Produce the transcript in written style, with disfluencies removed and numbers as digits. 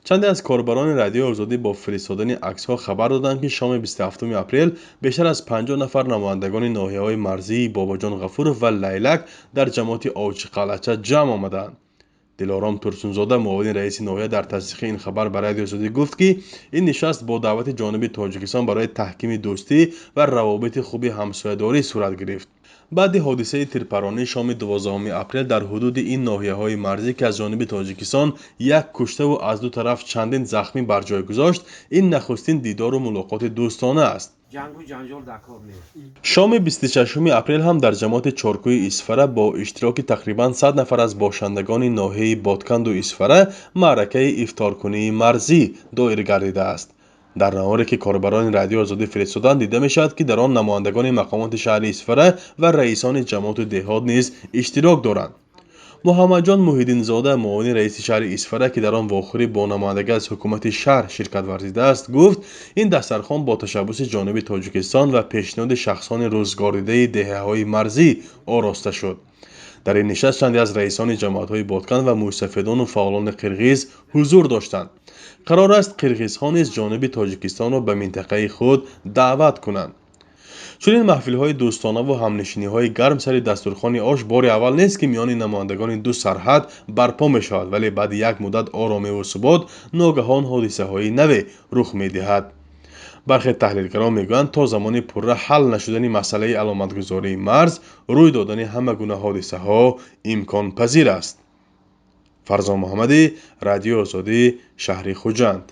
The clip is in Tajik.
Чанде аз корбарони Радиои Озодӣ бо фиристодани аксҳо хабар доданд, ки шоми 27 апрел бештар аз 50 нафар намояндагони ноҳияҳои марзии Бобоҷон Ғафуров ва Лайлак дар ҷамоати Овчиқалъача ҷамъ омаданд. Дилором Турсунзода, муовини раиси ноҳия, дар тасдиқи ин хабар ба Радиои Озодӣ гуфт, ки ин нишаст бо даъвати ҷониби Тоҷикистон барои таҳкими дӯстӣ ва равобити хуби ҳамсоядорӣ сурат гирифт. Баъди ҳодисаи тирпаронии шоми 12 апрел дар ҳудуди ин ноҳияҳои марзӣ, ки аз ҷониби Тоҷикистон як куштаву аз ду тараф чандин захмӣ бар ҷой гузошт, ин нахустин дидору мулоқоти дӯстона аст. Ҷангу ҷанҷол дар кор нест. Шоми 26 апрел ҳам дар ҷамоати Чоркӯи Исфара бо иштироки тақрибан 100 нафар аз бошандагони ноҳияи Бодканду Исфара маъракаи ифторкунии марзӣ доир гардидааст. Дар наворе, ки корбарони Радиои Озодӣ фиристоданд, дида мешавад, ки дар он намояндагони мақомоти шаҳри Исфара ва раисони ҷамоату деҳот низ иштирок доранд. Муҳаммадҷон Муҳиддинзода, муовини раиси шаҳри Исфара, ки дар он вохӯрӣ бо намояндагӣ аз ҳукумати шаҳр ширкат варзидааст, гуфт, ин дастархон бо ташаббуси ҷониби Тоҷикистон ва пешниҳоди шахсони рӯзгордидаи деҳаҳои марзӣ ороста шуд. Дар ин нишаст чанде аз раисони ҷамоатҳои Бодканд ва мӯйсафедону фаъолони қирғиз ҳузур доштанд. Қарор аст, қирғизҳо низ ҷониби Тоҷикистонро ба минтақаи худ даъват кунанд. Чунин маҳфилҳои дӯстонаву ҳамнишиниҳои гарм сари дастурхони ош бори аввал нест, ки миёни намояндагони ду сарҳад барпо мешавад, вале баъди як муддат оромиву субот ногаҳон ҳодисаҳои наве рух медиҳад. Бархе таҳлилгарон мегӯянд, то замони пурра ҳал нашудани масъалаи аломатгузории марз, рӯй додани ҳама гуна ҳодисаҳо имконпазир аст. Фарзон Муҳаммадӣ, Радиои Озодӣ, шаҳри Хуҷанд.